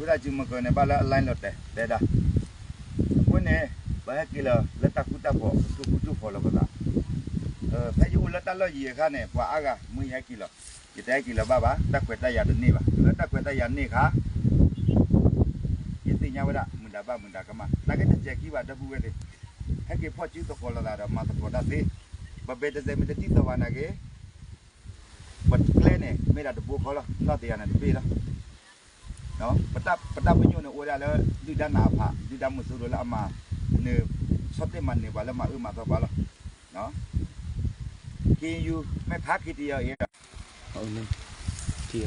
တၢ်စုမုၢ်ကၢၤန့ၣ် ဘၣ်လၢအ line လီၤတဲာ်တဲဒၣ်, အဃိန့ၣ် ပဟဲက့ၤလီၤလၢတၢ်ဃူတၢ်ဖိး ပသူၣ်ခုသးခုဖီၣ်လိာ်ပသး, ဖဲယအိၣ်လၢတၢ်လီၢ်ယံၤအခါန့ၣ် ပှၤအါဂၤ မ့ၢ်ယဟဲက့ၤလီၤ, ယတဟဲက့ၤလီၤဘၣ်ဘၣ်, တၢ်ခွဲးတၢ်ယာ်တန့ၢ်ဘၣ်, လၢတၢ်ခွဲးတၢ်ယာ်န့ၢ်အခါ ယသ့ၣ်ညါဝဲဒၣ် မုၢ်ဒၣ်ဘၣ်မုၢ်ဒၣ်ကမၣ်, နာ်က့တစဲးခံဘၣ် ဒီပုၢ်ဝဲၢ်သ့ၣ်, ဟဲက့ၤဖီၣ်စုသကိးလိာ်သးဒီး မၤသကိးတၢ်သ့, ပဘဲးတစဲးမ့ၢ်တဒ်သိးဘၣ်နာ်က့ ပကျဲန့ၣ် မ့ၢ်ဒၣ်တဘိခီလီၤ, နီၢ်တယၤန့ၣ်တဘ့ၣ်လီၤ. ပတၢ်ပညိၣ်န့ၣ်အိၣ်ဝဲဒၣ်လၢ ဒုၣ်ဒါနးအဖး ဒုၣ်ဒါမုၢ်စိရိၤလၢအမၤနၢၤ ဆီၣ်တ့ၢ်မၤနၢၤပှၤလၢမၤအၢမၤသီပှၤလီၤ. ခ့ယုၢ် မ့ၢ်ခါ ခ့တယၤအံၤ ထံခီယ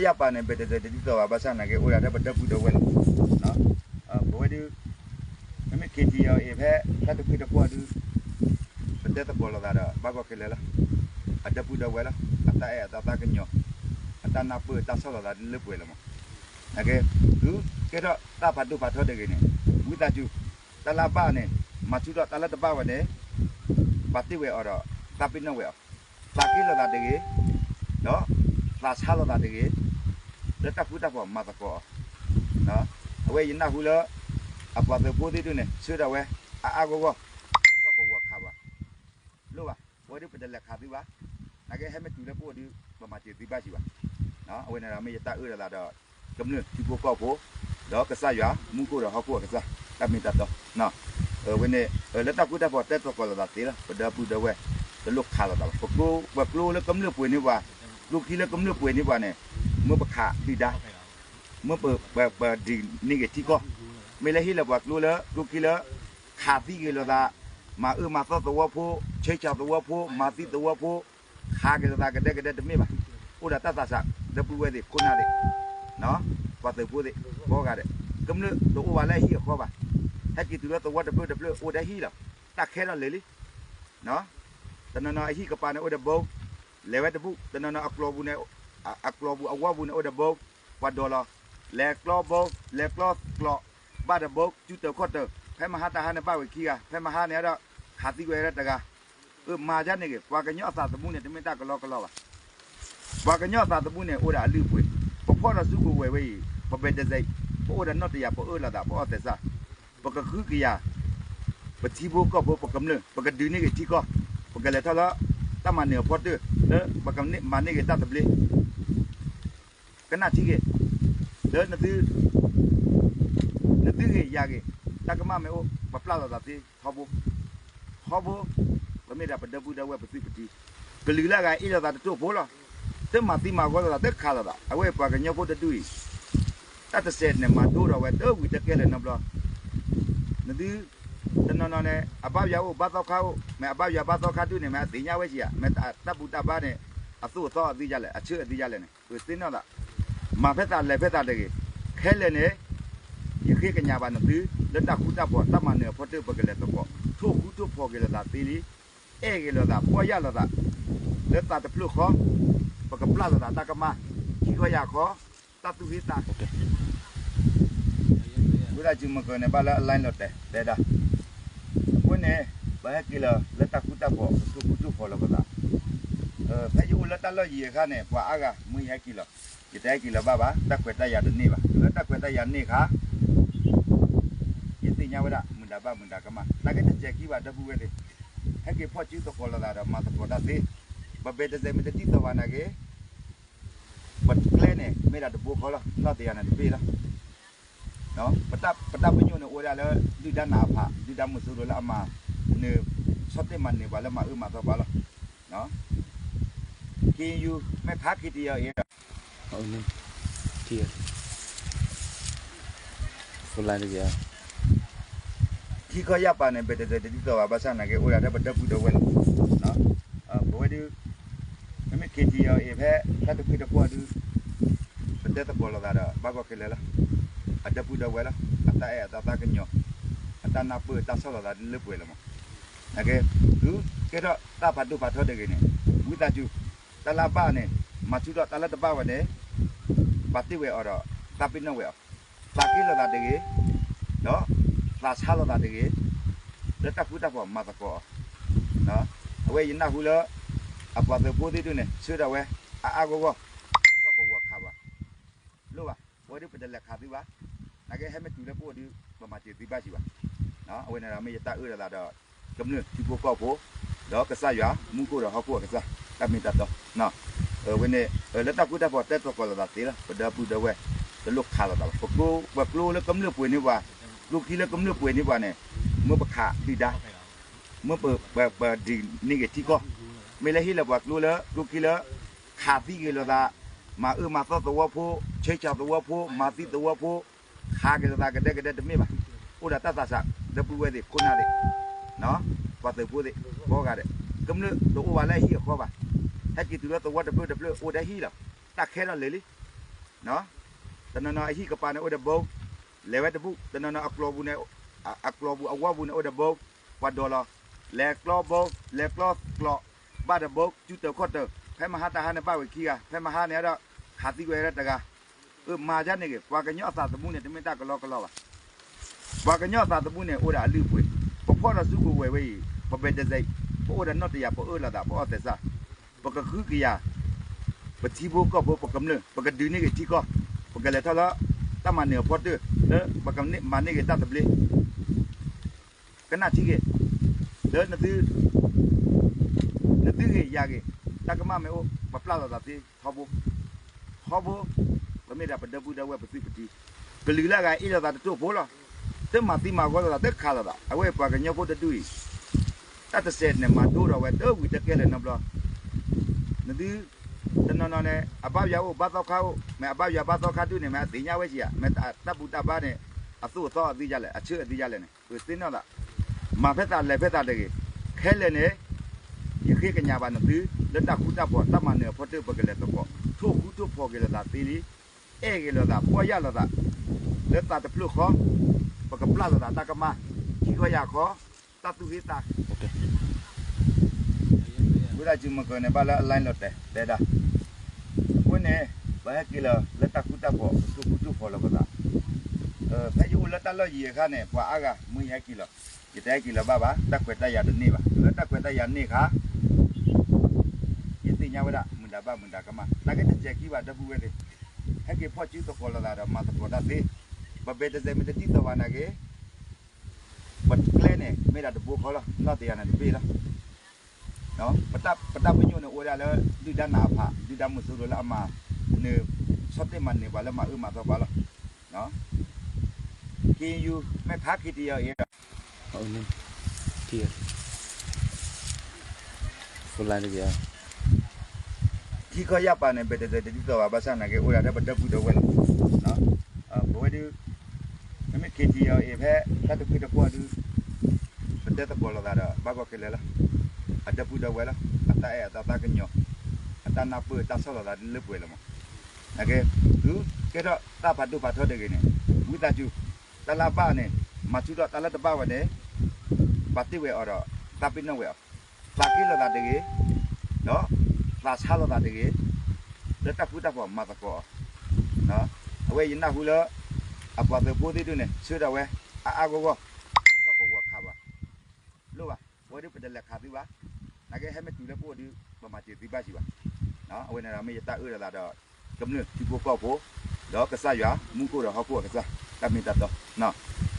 ၢ်ပၤန့ၣ် ဘဲးတစဲးတဒ်သိးဘၣ် ဘၣ်ဆၣ်နာ်က့ အိၣ်ဒၣ်ထဲပဒီပုၢ်ဒီဝဲၢ်လီၤ. ပဝဲဒုး မ့မ့ၢ် ခ့ယုၢ် အံၤ ဖဲတၢ်တဖုတဖီၣ်ဒုး ပတဲသကိးလိာ်သးဒီး ဘၣ်ကီၢ်ခဲလၢာ်လီၤ. အဒီပုၢ်ဒီဝဲၢ်လီၤ. အတၢ်အဲၣ်အသး တၢ်ကညီၤ အတၢ်နၢ်ပၢၢ်တၢ်ဆီၣ်လီၤသးဒ်လၢပှဲၤလီၤမး. နာ်က့ သုကဲထီၣ်တၢ်ဖးဒိၣ်ဖးထီတဂ့ၤန့ၣ် ဝံသးစူၤ တၢ်လၢအဘၣ်န့ၣ် မၤဆူၣ်ထီၣ်, တၢ်လၢတဘၣ်ဝဲန့ၣ် ပာ်တ့ၢ်ဝဲအီၤဒီး သးပ့ၤနီၣ်ဝဲအီၤ, သးက့လိာ်သးတဂ့ၤ, ဒီးသးဆါလိာ်သးတဂ့ၤ, လၢတၢ်ဃူတၢ်ဖိးမၤသကိးအီၤ. အဝဲယနၢ်ဟူလၢ အပှၤသုးဖိသ့ၣ်ဒုးန့ၣ် ဆှၢထီၣ်ဝဲ အါအါဂီၢ်ဂီၢ် ကထီၣ်ကဝီၤခးဘၣ် လိၣ်ဘၣ်, အဝဲဒုးပတလဲၤခးသုဘၣ်. နာ်က့ဟဲမ့ၢ်တုၤလၢပအိၣ်ဒုး ပမၤစၢၤသုဘၣ်စံးဘၣ်. အဝဲန့ၣ်ဒီးမ့ၢ်ယတၢ်အၢၣ်လီၤသးဒီး ကမျၢၢ်ထံဖိကီၢ်ဖိ ဒီးကစၢ်ယွၤ မူခိၣ်ဒီးဟီၣ်ခိၣ်အကစၢ် တၢ်မ့ၢ်တၢ်တီ. အဝဲန့ၣ် လၢတၢ်ဃူတၢ်ဖိးတဲသကိးလိာ်သးသ့လီၤ. ပဒီပုၢ်ဒီဝဲၢ် တလိၣ်ခးလိာ်သးဘၣ်. ပကျိလၢကမျၢၢ်ပှ့ၤန့ၢ်ပှၤ, ကျိခံလၢကမျၢၢ်ပှ့ၤန့ၢ်ပှၤန့ၣ် မ့ၢ်ပခးဒုၣ်ဒါ မ့ၢ်ပဒုးန့ၢ်ဂ့ၤထံကီၢ်, မ့ၢ်လၢဟ့ၣ်လီၤပှၤကျိလၢ ကျိခံလၢ ခးသံက့ၤလိာ်သး, မၤအၢမၤသီသဝီဖိ, ဆဲးဆီၣ်သဝီဖိ, မၤသံသဝီဖိ, ခးက့ၤလိာ်သးကဒဲကဒဲတမ့ၢ်ဘၣ်. အိၣ်ဒီးတၢ်သးစၢ် ဒီပုၢ်ဝဲၢ်သ့ၣ် ခိၣ်နၢ်သ့ၣ်, ပှၤသုးဖိသ့ၣ် ကိးဂၤဒဲး, ကမျၢၢ်တအိၣ်ဘၣ်လၢအဟံၣ်အဃီဘၣ်. ဟဲက့ၤတုၤလၢသဝီတဖျၢၣ်တဖျၢၣ် အိၣ်ဒီးဟံၣ်လီၤ. တၢ်ခဲထီၣ်လၢာ်လံ. တနီၤနီၤအဟံၣ်ကပၤန့ၣ်အိၣ်ဒီးဘိ, လဲၤဝဲတဘူၣ်, တနီၤနီၤအကျိၤပူၤန့ၣ်, အကျိၤပူၤအဝီပူၤန့ၣ်အိၣ်ဒီးဘိ, ပှၤဒိးလီၤ, လဲၤကျီဘိ, လဲၤကျီကျိး, ဘၣ်ဒီးဘိ, စုတၢၤခီၣ်တၢၤ, ဖဲမဟါတဟါန့ၣ်ဘၣ်ဝဲခံဂၤ, ဖဲမဟါန့ၣ်ဒီး ခးသံဝဲဒၣ်တဂၤ. အၢ မၤဒ်န့ၣ်ဂ့ၤ, ပှၤကညီအသးသမူန့ၣ် တမ့ၢ်တၢ်ကလီကလီဘၣ်. ပှၤကညီအသးသမူန့ၣ် အိၣ်ဒီးအလုၢ်အပှ့ၤ, ပဖီၣ်ဒီးစုကဝဲၤဝဲအံၤ, ပဘဲးတစဲး, ပအိၣ်ဒီးနီၢ်တယၤ ပအၢၣ်လီၤသး ပအီၣ်သဲးစၢ်, ပကဃုကယၤ ပထံဖိကီၢ်ဖိ ပကမျၢၢ် ပကဒုးန့ၢ်ဂ့ၤထံကီၢ်, ပကလဲၤထီၣ်လၢ တၢ်မၤနၢၤအဖီတၢၢ် လၢပကမၤန့ၢ်ဂ့ၤတၢ်သဘျ့ ကနၣ်ထံဂ့ၤ, လၢနသု, နသုဂ့ၤယၤဂ့ၤ, တၢ်ကမၣ်မ့ၢ်အိၣ် ပပျၢ်လိာ်သးသ့ထီဘိ, ထီဘိ, ပမ့ၢ်ဒၣ်ပဒီပုၢ်ဒီဝဲၢ်ပသုးပထံ, ကလုာ်လၢအဂၤအ့ၣ်လိာ်သးတတိၢ်ဖိလီၤ, တမၤသံမၤဂီၤလိာ်သး တခးလိာ်သး, အဝဲပှၤကညီဖိတဒူၣ်အံၤ တၢ်တစဲးန့ၣ် မၤဒိၣ်ထီၣ်ဝဲတဝံၤတကဲလၢၤနီတဘျီ, နသု, တနီၤနီၤန့ၣ် အဘၣ်ယွၤအိၣ် ဘၣ်သီခါအိၣ်, မ့ၢ်အဘၣ်ယွၤဘၣ်သီခါဒုးန့ၣ် မ့ၢ်အသ့ၣ်ညါဝဲစံးဧါ, မ့ၢ်တၢ်ဘူၣ်တၢ်ဘါန့ၣ် အသိၣ်အသီအသံယါလဲၣ်, အဆၢအသံယါလဲၣ်န့ၣ် ပသ့ၣ်နီၣ်သး, မၤဖဲသးလဲၤဖဲသးတဂ့ၤ, ခဲလၢာ်န့ၣ် ယဃ့ကညးဘၣ်နသု လၢတၢ်ဃူတၢ်ဖိး တၢ်မၤနၢၤအဖီတၢၢ် ပကလဲၤသကိး, ထိၣ်ဃူထိၣ်ဖိးက့ၤလိာ်သးသ့လံ, အဲၣ်က့ၤလိာ်သး ပီၢ်ယၢ်လိာ်သး, လၢသးတဖျၢၣ်ဃီ, ပကပျၢ်လိာ်သးတၢ်ကမၣ်, ခံခီယၤခီ, တၢ်သူၣ်ဟ့သး ဝံသးစူၤမုၢ်ကၢၤန့ၣ် ဘၣ်လၢအ line လီၤတဲာ်တဲဒၣ်, အဃိန့ၣ် ပဟဲက့ၤလီၤလၢတၢ်ဃူတၢ်ဖိး ပသူၣ်ဃူသူၣ်ဖိးလိာ်ပသး, ဖဲယအိၣ်လၢတၢ်လီၢ်ယံၤအခါန့ၣ် ပှၤအါဂၤ မ့ၢ်ယဟဲက့ၤလီၤ, ယတဟဲက့ၤလီၤဘၣ်ဘၣ်, တၢ်ခွဲးတၢ်ယာ်တန့ၢ်ဘၣ်, လၢတၢ်ခွဲးတၢ်ယာ်န့ၢ်အခါ ယသ့ၣ်ညါဝဲဒၣ် မုၢ်ဒၣ်ဘၣ်မုၢ်ဒၣ်ကမၣ်, နာ်က့တစဲးခံဘၣ် ဒီပုၢ်ဝဲၢ်သ့ၣ်, ဟဲက့ၤဖီၣ်စုသကိးလိာ်သးဒီး မၤသကိးတၢ်သ့, ပဘဲးတစဲးမ့ၢ်တဒ်သိးဘၣ်နာ်က့ ပကျဲန့ၣ် မ့ၢ်ဒၣ်တဘိခီလီၤ, နီၢ်တယၤန့ၣ်တဘ့ၣ်လီၤ. ပတၢ်ပညိၣ်န့ၣ်အိၣ်ဝဲဒၣ်လၢ ဒုၣ်ဒါနးအဖး ဒုၣ်ဒါမုၢ်စိရိၤလၢအမၤနၢၤ ဆီၣ်တ့ၢ်မၤနၢၤပှၤလၢမၤအၢမၤသီပှၤလီၤ. ခ့ယုၢ် မ့ၢ်ခါ ခ့တယၤအံၤ ထံခီယၢ်ပၤန့ၣ် ဘဲးတစဲးတဒ်သိးဘၣ် ဘၣ်ဆၣ်နာ်က့ အိၣ်ဒၣ်ထဲပဒီပုၢ်ဒီဝဲၢ်လီၤ. ပဝဲဒုး မ့မ့ၢ် ခ့ယုၢ် အံၤ ဖဲတၢ်တဖုတဖီၣ်ဒုး ပတဲသကိးလိာ်သးဒီး ဘၣ်ကီၢ်ခဲလၢာ်လီၤ. အဒီပုၢ်ဒီဝဲၢ်လီၤ. အတၢ်အဲၣ်အသး တၢ်ကညီၤ အတၢ်နၢ်ပၢၢ် တၢ်ဆီၣ်လီၤသးလၢပှဲၤလီၤမး. နာ်က့ သုကဲထီၣ်တၢ်ဖးဒိၣ်ဖးထီတဂ့ၤန့ၣ် ဝံသးစူၤ တၢ်လၢအဘၣ်န့ၣ် မၤဆူၣ်ထီၣ်, တၢ်လၢတဘၣ်ဝဲန့ၣ် ပာ်တ့ၢ်ဝဲအီၤဒီး သးပ့ၤနီၣ်ဝဲအီၤ, သးက့လိာ်သးတဂ့ၤ, ဒီးသးဆါလိာ်သးတဂ့ၤ, လၢတၢ်ဃူတၢ်ဖိးမၤသကိးအီၤ. အဝဲယနၢ်ဟူလၢ အပှၤသုးဖိသ့ၣ်ဒုန့ၣ် ဆှၢထီၣ်ဝဲ အါအါဂီၢ်ဂီၢ်, ကထီၣ်ကဝီၤခးဘၣ်, လိၣ်ဘၣ်, အဝဲဒုပတလဲၤခးသုဘၣ်, နာ်က့ဟဲမ့ၢ်တုၤလၢပအိၣ်ဒု ပမၤစၢၤသုဘၣ်စံးဘၣ်. အဝဲန့ၣ်ဒီးမ့ၢ်ယတၢ်အၢၣ်လီၤသးဒီး ကမျၢၢ်ထံဖိကီၢ်ဖိ ဒီးကစၢ်ယွၤ မူခိၣ်ဒီးဟီၣ်ခိၣ်အကစၢ် တၢ်မ့ၢ်တၢ်တီ, အဝဲန့ၣ် လၢတၢ်ဃူတၢ်ဖိးတဲသကိးလိာ်သးသ့လီၤ ပဒီပုၢ်ဒီဝဲၢ် တလိၣ်ခးလိာ်သးဘၣ်. ပကျိလၢကမျၢၢ်ပှ့ၤန့ၢ်ပှၤ, ကျိခံလၢကမျၢၢ်ပှ့ၤန့ၢ်ပှၤန့ၣ် မ့ၢ်ပခးဒုၣ်ဒါ, မ့ၢ်ပ ပဒုးန့ၢ်ဂ့ၤထံကီၢ်, မ့ၢ်လၢဟ့ၣ်လီၤပှၤကျိလၢ ကျိခံလၢ ခးသံက့ၤလိာ်သး, မၤအၢမၤသီသဝီဖိ, ဆဲးဆီၣ်သဝီဖိ, မၤသံသဝီဖိ, ခးက့ၤလိာ်သးကဒဲကဒဲတမ့ၢ်ဘၣ်. အိၣ်ဒီးတၢ်သးစၢ် ဒီပုၢ်ဝဲၢ်သ့ၣ်ခိၣ်နၢ်သ့ၣ်, ပှၤသုးဖိသ့ၣ် ကိးဂၤဒဲး, ကမျၢၢ်တအိၣ်ဘၣ်လၢအဟံၣ်အဃီဘၣ်. ဟဲက့ၤတုၤလၢသဝီတဖျၢၣ်တဖျၢၣ်အိၣ်ဒီးဟံၣ်လီၤ. တၢ်ခဲထီၣ်လၢာ်လံ တနီၤနီၤအဟံၣ်ကပၤန့ၣ်အိၣ်ဒီးဘိ, လဲၤဝဲတဘူၣ်, တနီၤနီၤအကျိၤပူၤန့ၣ်, အကျိၤပူၤအဝီပူၤန့ၣ်အိၣ်ဒီးဘိ, ပှၤဒိးလီၤ, လဲၤကျီဘိ, လဲၤကျီကျိး, ဘၣ်ဒီးဘိ, စုတၢၤခီၣ်တၢၤ, ဖဲမဟါတဟါန့ၣ်ဘၣ်ဝဲခံဂၤ, ဖဲမဟါန့ၣ်ဒီး ခးသံဝဲဒၣ်တဂၤ, အမၤဒ်န့ၣ်ဂ့ၤ, ပှၤကညီအသးသမူန့ၣ် တမ့ၢ်တၢ်ကလီကလီဘၣ်. ပှၤကညီအသးသမူန့ၣ် အိၣ်ဒီးအလုၢ်အပှ့ၤ, ပဖီၣ်ဒီးစုကဝဲၤဝဲအံၤ, ပဘဲးတစဲး, ပအိၣ်ဒီးနီၢ်တယၤ ပအၢၣ်လီၤသး ပအီၣ်သဲးစၢ်, ပကဃုကယၤ ပထံဖိကီၢ်ဖိ ပကမျၢၢ် ပကဒုးန့ၢ်ဂ့ၤထံကီၢ်, ပကလဲၤထီၣ်လၢ တၢ်မၤနၢၤအဖီတၢၢ် လၢပကမၤန့ၢ်ဂ့ၤတၢ်သဘျ့, ကနၣ်ထံဂ့ၤ, လၢ နသုဂ့ၤယၤဂ့ၤ, တၢ်ကမၣ်မ့ၢ်အိၣ် ပပျၢ်လိာ်သးသ့ထီဘိ, ထီဘိ, ပမ့ၢ်ဒၣ်ပဒီပုၢ်ဒီဝဲၢ်ပသုးပထံ, ကလုာ်လၢအဂၤအ့ၣ်လိာ်သးတတိၢ်ဖိလီၤ. တမၤသံမၤဂီၤလိာ်သး တခးလိာ်သး အဝဲပှၤကညီဖိတဒူၣ်အံၤ တၢ်တစဲးန့ၣ် မၤဒိဒီးဝဲတဝံၤတကဲလၢၤနီတဘျီ, နသု တနီၤနီၤန့ၣ် အဘၣ်ယွၤအိၣ်ဘၣ်သီခါအိၣ် မ့ၢ်အဘၣ်ယွၤဘၣ်သီခါဒုၣ်န့ၣ် မ့ၢ်အသ့ၣ်ညါဝဲစံးဧါ, မ့ၢ်တၢ်ပူၤတၢ်ဘါန့ၣ် အသိးအသီအသံယါလဲၣ် အဆၢအသံယါလဲၣ်န့ၣ် ပသ့ၣ်နီၣ်သး, မၤဖဲသးလဲၤဖဲသးတဂ့ၤ, ခဲလၢာ်န့ၣ် ယဃ့ကညးဘၣ်နသု လၢတၢ်ဃူတၢ်ဖိး တၢ်မၤနၢၤအဖီတၢၢ် ပကလဲၤသကိး ထိၣ်ဃူထိၣ်ဖိးက့ၤလိာ်သးသ့လံ, အဲၣ်က့ၤလိာ်သး ပီၢ်ယၢ်လိာ်သး, လၢသးတဖျၢၣ်ဃီ, ပကပျၢ်လိာ်သးတၢ်ကမၣ်, ခံခီယၢ်ခီ, တၢ်သူၣ်ဟ့သး ဝံသးစူၤမုၢ်ကၢၤန့ၣ် ဘၣ်လၢအ line လီၤတဲာ် တဲဒၣ်, အဃိန့ၣ် ပဟဲက့ၤလီၤ လၢတၢ်ဃူတၢ်ဖိး ပထိၣ်ဃူထိၣ်ဖိးလိာ်ပသး, ဖဲယအိၣ်လၢတၢ်လီၢ်ယံၤအခါန့ၣ် ပှၤအါဂၤ မ့ၢ်ယဟဲက့ၤလီၤ, ယတဟဲက့ၤလီၤဘၣ်ဘၣ်, တၢ်ခွဲးတၢ်ယာ်တန့ၢ်ဘၣ်, လၢတၢ်ခွဲးတၢ်ယာ်န့ၢ်အခါ ယသ့ၣ်ညါဝဲဒၣ် မုၢ်ဒၣ်ဘၣ်မုၢ်ဒၣ်ကမၣ်, နာ်က့တစဲးခံဘၣ် ဒီပုၢ်ဝဲၢ်သ့ၣ်, ဟဲက့ၤဖီၣ်စုသကိးလိာ်သးဒီး မၤသကိးတၢ်သ့, ပဘဲးတစဲးမ့ၢ်တဒ်သိးဘၣ်နာ်က့ ပကျဲန့ၣ် မ့ၢ်ဒၣ်တဘိဃီလီၤ, နီၢ်တယၤန့ၣ်တဘ့ၣ်လီၤ. ပတၢ်ပညိၣ်န့ၣ်အိၣ်ဝဲဒၣ်လၢ ဒုၣ်ဒါနးအဖး ဒုၣ်ဒါမုၢ်စိရိၤလၢအမၤနၢၤ ဆီၣ်တ့ၢ်မၤနၢၤပှၤလၢမၤအၢမၤသီပှၤလီၤ. က့ၤယူၤ မ့ၢ်ခါ ခံထံၣ်အီၤအံၤ ခံခီယၢ်ပာ်န့ၣ် ဘဲးတစဲးတဒ်သိးဘၣ် ဘၣ်ဆၣ်နာ်က့ အိၣ်ဒၣ်ထဲပဒီပုၢ်ဒီဝဲၢ်လီၤ. ပဝဲဒုး မ့မ့ၢ် ခံထံၣ်အီၤအံၤ ဖဲတၢ်တပှ့ၤတပှီၢ်ဒုး ပတဲသကိးလိာ်သးဒီး ဘၣ်ကီခဲလၢာ်လီၤ. အဒီပုၢ်ဒီဝဲၢ်လီၤ. အတၢ်အဲၣ်အတၢ်သးကညီၤ အတၢ်နၢ်ပၢၢ်တၢ်ဆီၣ်လီၤသးဒ်လၢပှဲၤလီၤမး. နာ်က့ သုကဲထီၣ်တၢ်ဖးဒိၣ်ဖးထီတဂ့ၤန့ၣ် ဝံသးစူၤ တၢ်လၢအဘၣ်န့ၣ် မၤဆူၣ်ထီၣ်, တၢ်လၢတဘၣ်ဝဲန့ၣ် ပာ်တ့ၢ်ဝဲအီၤဒီး သးပ့ၤနီၣ်ဝဲအီၤ, သးက့လိာ်သးတဂ့ၤ, ဒီးသးဆါလိာ်သးတဂ့ၤ, လၢတၢ်ဃူတၢ်ဖိးမၤသကိးအီၤ. အဝဲယနၢ်ဟူလၢ အပှၤသုးဖိသ့ၣ်ဒုန့ၣ် ဆှၢထီၣ်ဝဲ အါအါဂီၢ်ဂီၢ် ကထီၣ်ကဝီၤခးဘၣ်, လိၣ်ဘၣ်, အဝဲဒုပတလဲၤခးသုဘၣ်, နာ်က့ဟဲမ့ၢ်တုၤလၢပအိၣ်ဒု ပမၤစၢၤသုဘၣ်စံးဘၣ်. အဝဲန့ၣ်ဒီးမ့ၢ်ယတၢ်အၢၣ်လီၤသးဒီး ကမျၢၢ်ထံဖိကီၢ်ဖိ ဒီးကစၢ်ယွၤ မူခိၣ်ဒီးဟီၣ်ခိၣ်အကစၢ် တၢ်မ့ၢ်တၢ်တီ,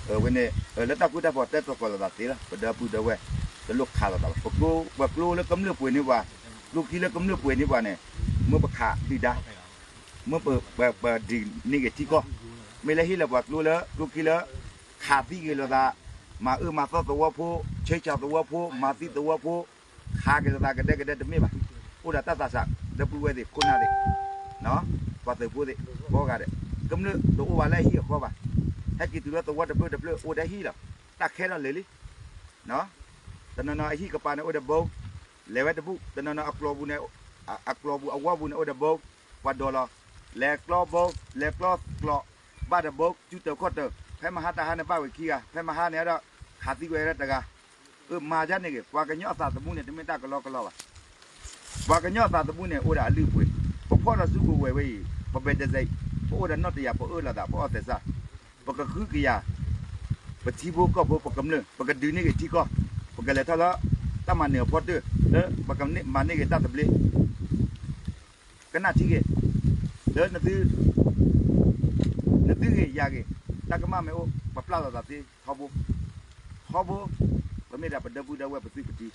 အဝဲန့ၣ် လၢတၢ်ဃူတၢ်ဖိးတဲသကိးလိာ်သးသ့လီၤ. ပဒီပုၢ်ဒီဝဲၢ် တလိၣ်ခးလိာ်သးဘၣ်. ပကျိလၢကမျၢၢ်ပှ့ၤန့ၢ်ပှၤ, ကျိခံလၢကမျၢၢ်ပှ့ၤန့ၢ်ပှၤန့ၣ် မ့ၢ်ပခးဒုၣ်ဒါ, မ့ၢ်ပ ပဒုးန့ၢ်ဂ့ၤထံကီၢ်, မ့ၢ်လၢဟ့ၣ်လီၤပှၤကျိလၢ ကျိခံလၢ ခးသံက့ၤလိာ်သး, မၤအၢမၤသီသဝီဖိ, ဆဲးဆီၣ်သဝီဖိ, မၤသံသဝီဖိ, ခးက့ၤလိာ်သးကဒဲကဒဲတမ့ၢ်ဘၣ်. အိၣ်ဒီးတၢ်သးစၢ် ဒီပုၢ်ဝဲၢ်သ့ၣ် ခိၣ်နၢ်သ့ၣ်, ပှၤသုးဖိသ့ၣ် ကိးဂၤဒဲး, ကမျၢၢ်တအိၣ်ဘၣ်လၢအဟံၣ်အဃီဘၣ်. ဟဲက့ၤတုၤလၢသဝီတဖျၢၣ်တဖျၢၣ်အိၣ်ဒီးဟံၣ်လီၤ. တၢ်ခဲထီၣ်လၢာ်လံ. တနီၤနီၤအဟံၣ်ကပၤန့ၣ်အိၣ်ဒီးဘိ, လဲၤဝဲတဘူၣ်, တနီၤနီၤအကျိၤပူၤန့ၣ်, အကျိၤပူၤအဝီပူၤန့ၣ်အိၣ်ဒီးဘိ, ပှၤဒိးလီၤ, လဲၤကျီဘိ, လဲၤကျီကျိး, ဘၣ်ဒီးဘိ, စုတၢၤခီၣ်တၢၤ, ဖဲမဟါတဟါန့ၣ်ဘၣ်ဝဲခံဂၤ, ဖဲမဟါန့ၣ်ဒီး ခးသံဝဲဒၣ်တဂၤ, အမၤဒ်န့ၣ်ဂ့ၤ, ပှၤကညီအသးသမူန့ၣ် တမ့ၢ်တၢ်ကလီကလီဘၣ်. ပှၤကညီအသးသမူန့ၣ် အိၣ်ဒီးအလုၢ်အပှ့ၤ, ပဖီၣ်ဒီးစုကဝဲၤဝဲအံၤ, ပဘဲးတစဲး, ပအိၣ်ဒီးနီၢ်တယၤ ပအၢၣ်လီၤသး ပအီၣ်သဲးစၢ်, ပကဃုကယၤ ပထံဖိကီၢ်ဖိ ပကမျၢၢ် ပကဒုးန့ၢ်ဂ့ၤထံကီၢ်, ပကလဲၤထီၣ်လၢ တၢ်မၤနၢၤအဖီတၢၢ် လၢပကမၤန့ၢ်က့ၤတၢ်သဘျ့ ကနၣ်ထံက့ၤ လၢ နသုဂ့ၤယၤဂ့ၤ တၢ်ကမၣ်မ့ၢ်အိၣ် ပပျၢ်လိာ်သးသ့ထီဘိ, ထီဘိ, ပမ့ၢ်ဒၣ်ပဒီပုၢ်ဒီဝဲၢ်ပသုးပထံ,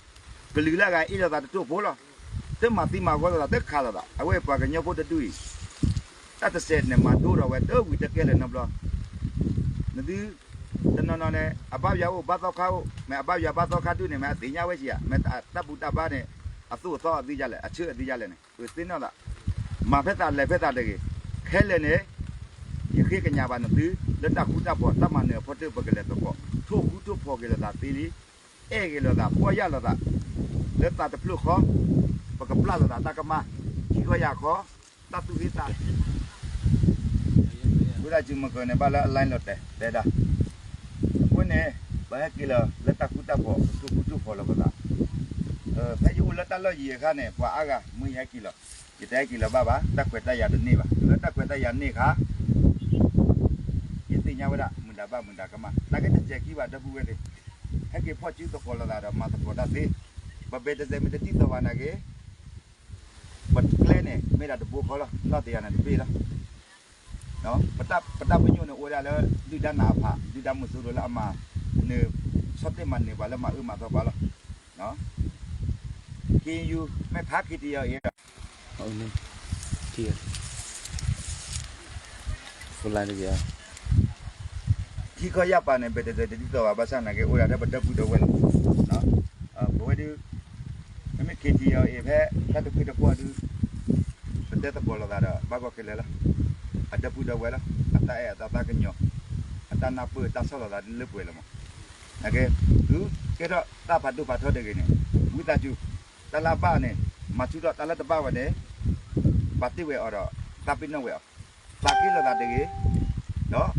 ကလုာ်လၢအဂၤအ့ၣ်လိာ်သးတတိၢ်ဖိလီၤ. တမၤသံမၤဂီၤလိာ်သး တခးလိာ်သး အဝဲပှၤကညီဖိတဒူၣ်အံၤ တၢ်တစဲးန့ၣ် မၤဒိဒီးဝဲတဝံၤတကဲလၢာ်နီတဘျီ နသု တနီၤနီၤန့ၣ် အဘၣ်ယွၤအိၣ် ဘၣ်သီခါအိၣ် မ့ၢ်အဘၣ်ယွၤဘၣ်သီခါဒူၣ်န့ၣ် မ့ၢ်အသ့ၣ်ညါဝဲဆံးဧါ, မ့ၢ်တၢ်ဘူၣ်တၢ်ဘါန့ၣ် အသိၣ်အသီအသုယၤလဲၣ် အဆၢအသုယၤလဲၣ်န့ၣ် ပသ့ၣ်နီၣ်သး မၤဖဲသးလဲၤဖဲသးတဂ့ၤ, ခဲလၢာ်န့ၣ် ယဃ့ကညးဘၣ်နသု လၢတၢ်ဃူတၢ်ဖိး တၢ်မၤနၢၤအဖီတၢၣ်ပကလဲၤသကိး ထိၣ်ဃူထိၣ်ဖိးက့ၤလိာ်သးသ့လံ, အဲၣ်က့ၤလိာ်သး ပီၢ်ယၢ်လိာ်သး လၢသးတဖျၢၣ်ဃီ ပကပျၢ်လိာ်သးတၢ်ကမၣ် ခံခီယၤခီ တၢ်သူၣ်ဟ့သး ဝံသးစူၤမုၢ်ကၢၤန့ၣ် ဘၣ်လၢအ line လီၤတဲာ် တဲဒၣ် အဃိန့ၣ် ပဟဲက့ၤလီၤလၢတၢ်ဃူတၢ်ဖိး ပထိၣ်ဃူထိၣ်ဖိးလိာ်ပသး, ဖဲယအိၣ်လၢတၢ်လီၢ်ယံၤအခါန့ၣ် ပှၤအါဂၤ မ့ၢ်ယဟဲက့ၤလီၤ ယတဟဲက့ၤလီၤဘၣ်ဘၣ် တၢ်ခွဲးတၢ်ယာ်တန့ၢ်ဘၣ် လၢတၢ်ခွဲးတၢ်ယာ်န့ၢ်အခါ ယသ့ၣ်ညါဝဲဒၣ် မုၢ်ဒၣ်ဘၣ်မုၢ်ဒၣ်ကမၣ် နာ်က့တစဲးခံဘၣ် ဒီပုၢ်ဝဲၢ်သ့ၣ်, ဟဲက့ၤဖီၣ်စုသကိးလိာ်သးဒီး မၤသကိးတၢ်သ့, ပဘဲးတစဲးမ့ၢ်တဒ်သိးဘၣ်နာ်က့ ပကျဲန့ၣ် မ့ၢ်ဒၣ်တဘိခီလီၤ နီၢ်တယၤန့ၣ်တဘ့ၣ်လီၤ. ပတၢ်ပညိၣ်န့ၣ်အိၣ်ဝဲဒၣ်လၢ ဒုၣ်ဒါနးအဖး ဒုၣ်ဒါမုၢ်စိရိၤလၢအမၤနၢၤ ဆီၣ်တ့ၢ်မၤနၢၤပှၤလၢမၤအၢမၤသီပှၤလီၤ. က့ၤယူၤ မ့ၢ်ခါ KTLA ဒီး ခံခီယၢ်ပၤန့ၣ် ဘဲးတစဲးတဒ်သိးဘၣ် ဘၣ်ဆၣ်နာ်က့ အိၣ်ဒၣ်ထဲပဒီပုၢ်ဒီဝဲၢ်လီၤ. ပဝဲဒုး မ့မ့ၢ် KTLA ဖဲ တၢ်တဖုတပှၢ်ဒုး ပတဲသကိးလိာ်သးဒီး ဘၣ်ဂီၢ်ခဲလၢာ်လီၤ. အဒီပုၢ်ဒီဝဲၢ်လီၤ. အတၢ်အဲၣ်အတၢ်သးကညီၤ အတၢ်နၢ်ပၢၢ်တၢ်ဆီၣ်လီၤသးဒ်လၢပှဲၤလီၤမး. နာ်က့ သုကဲထီၣ်တၢ်ဖးဒိၣ်ဖးထီတဂ့ၤန့ၣ် ဝံသးစူၤ တၢ်လၢအဘၣ်န့ၣ် မၤဆူၣ်ထီၣ် တၢ်လၢတဘၣ်ဝဲန့ၣ် ပာ်တ့ၢ်ဝဲအီၤဒီး သးပ့ၤနီၣ်ဝဲအီၤ သးက့လိာ်သးတဂ့ၤ, ဒီးသး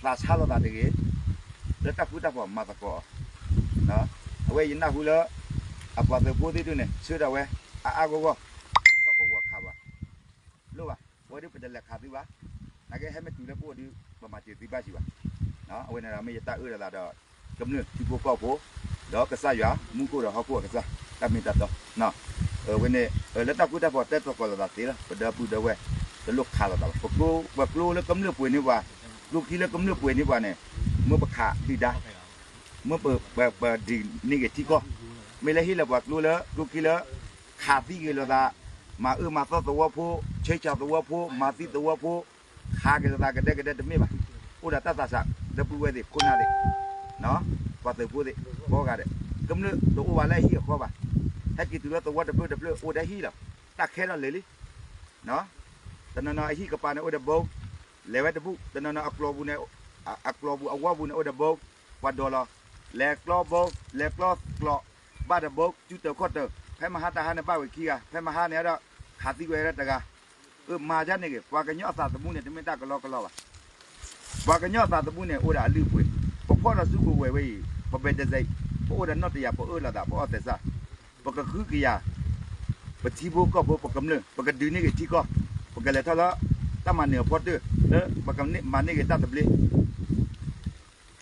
ဆါလိာ်သးတဂ့ၤ, လၢတၢ်ဃူတၢ်ဖိးမၤသကိးအီၤ. အဝဲယနၢ်ဟူလၢ အပှၤသုးဖိသ့ၣ်ဒုန့ၣ် ဆၢထၢၣ်ဝဲ အါအါဂီၢ်ဂီၢ် ကထီၣ်ကဝီၤခးဘၣ် လိၣ်ဘၣ် အဝဲဒုပတလဲၤခးသုဘၣ်. နာ်က့ဟဲမ့ၢ်တုၤလၢပအိၣ်ဒု ပမၤစၢၤသုဘၣ်စံးဘၣ်. အဝဲန့ၣ်ဒီးမ့ၢ်ယတၢ်အၢၣ်လီၤသးဒီး ကမျၢၢ်ထံဖိကီၢ်ဖိ ဒီးကစၢ်ယွၤ မူခိၣ်ဒီးဟီၣ်ခိၣ်အကစၢ် တၢ်မ့ၢ်တၢ်တီ ဝဲန့ၣ် လၢတၢ်ဃူတၢ်ဖိးတဲသကိးလိာ်သးသ့လီၤ. ပဒီပုၢ်ဒီဝဲၢ် တလိၣ်ခးလိာ်သးဘၣ်. ပကျိလၢကမျၢၢ်ပှ့ၤန့ၢ်ပှၤ, ကျိခံလၢကမျၢၢ်ပှ့ၤန့ၢ်ပှၤန့ၣ် မ့ၢ်ပခးဒုၣ်ဒါ မ့ၢ်ပဒုးန့ၢ်ဂ့ၤထံကီၢ်, မ့ၢ်လၢဟ့ၣ်လီၤပှၤကျိလၢ ကျိခံလၢ ခးသံဂ့ၤလိာ်သး, မၤအၢမၤသီသဝီဖိ, ဆဲးဆီၣ်သဝီဖိ, မၤသံသဝီဖိ, ခးက့ၤလိာ်သးကဒဲကဒဲတမ့ၢ်ဘၣ်. အိၣ်ဒီးတၢ်သးစၢ် ဒီပုၢ်ဝဲၢ်သ့ၣ် ခိၣ်နၢ်သ့ၣ်, ပှၤသုးဖိသ့ၣ် ကိးဂၤဒဲး, ကမျၢၢ်တအိၣ်ဘၣ်လၢအဟံၣ်အဃီဘၣ်. ဟဲက့ၤတုၤလၢသဝီတဖျၢၣ်တဖျၢၣ် အိၣ်ဒီးဟံၣ်လီၤ. တၢ်ခဲထီၣ်လၢာ်လံ. တနီၤနီၤအဟံၣ်ကပၤန့ၣ်အိၣ်ဒီးဘိ, လဲၤဝဲတဘူၣ်, တနီၤနီၤအကျိၤပူၤန့ၣ်, အကျိၤပူၤအဝီပူၤန့ၣ်အိၣ်ဒီးဘိ, ပှၤဒိးလီၤ, လဲၤကျီဘိ, လဲၤကျီကျိး, ဘၣ်ဒီးဘိ, စုတၢၤခီၣ်တၢၤ, ဖဲမဟါတဟါန့ၣ်ဘၣ်ဝဲခံဂၤ, ဖဲမဟါန့ၣ်ဒီး ခးသံဝဲဒၣ်တဂၤ. အမၤဒ်န့ၣ်ဂ့ၤ, ပှၤကညီအသးသမူန့ၣ် တမ့ၢ်တၢ်ကလီကလီဘၣ်. ပှၤကညီအသးသမူန့ၣ် အိၣ်ဒီးအလုၢ်အပှ့ၤ, ပဖီၣ်ဒီးစုကဝဲၤဝဲအံၤ, ပဘဲးတစဲး, ပအိၣ်ဒီးနီၢ်တယၤ ပအၢၣ်လီၤသး ပအီၣ်သဲးစၢ်, ပကဃုကယၤ, ပထံဖိကီၢ်ဖိ ပကမျၢၢ် ပကဒုးန့ၢ်ဂ့ၤထံကီၢ်, ပကလဲၤထီၣ်လၢ တၢ်မၤနၢၤအဖီတၢၣ် လၢပကမၤန့ၢ်က့ၤတၢ်သဘျ့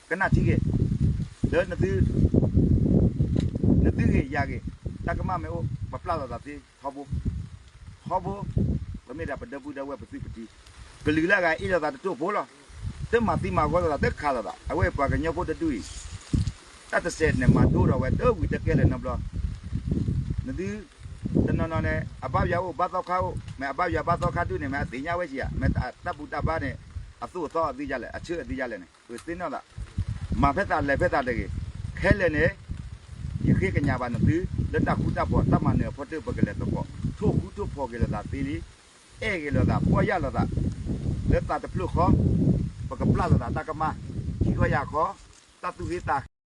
ကနၣ်ထံက့ၤ, လၢ နသုဂ့ၤယၤဂ့ၤ, တၢ်ကမၣ်မ့ၢ်အိၣ် ပပျၢ်လိာ်သးသ့ထီဘိ, ထီဘိ, ပမ့ၢ်ဒၣ်ပဒီပုၢ်ဒီဝဲၢ်ပသုးပထံ, ကလုာ်လၢအဂၤအ့ၣ်လိာ်သးတတိၢ်ဖိလီၤ. တမၤသံမၤဂီၤလိာ်သး တခးလိာ်သး အဝဲပှၤကညီဖိတဒူၣ်အံၤ တၢ်တစဲးန့ၣ် မၤဒိဒီးဝဲတဝံၤတကဲလၢာ်နီတဘျီ နသု တနီၤနီၤန့ၣ် အဘၣ်ယွၤအိၣ် ဘၣ်သီခါအိၣ် မ့ၢ်အဘၣ်ယွၤဘၣ်သီခါဒူၣ်န့ၣ် မ့ၢ်အသ့ၣ်ညါဝဲဆံးဧါ, မ့ၢ်တၢ်ဘူၣ်တၢ်ဘါန့ၣ် အသိၣ်အသီအသုယၤလဲၣ် အဆၢအသုယၤလဲၣ်န့ၣ် ပသ့ၣ်နီၣ်သး, မၤဖဲသးလဲၤဖဲသးတဂ့ၤ, ခဲလၢာ်န့ၣ် ယဃ့ကညးဘၣ်နသု လၢတၢ်ဃူတၢ်ဖိး တၢ်မၤနၢၤအဖီတၢၣ် ပကလဲၤသကိး ထိၣ်ဃူထိၣ်ဖိးက့ၤလိာ်သးသ့လံ, အဲၣ်က့ၤလိာ်သး ပီၢ်ယၢ်လိာ်သး လၢသးတဖျၢၣ်ဃီ ပကပျၢ်လိာ်သးတၢ်ကမၣ် ခံခီယၤခီ တၢ်သူၣ်ဟ့သး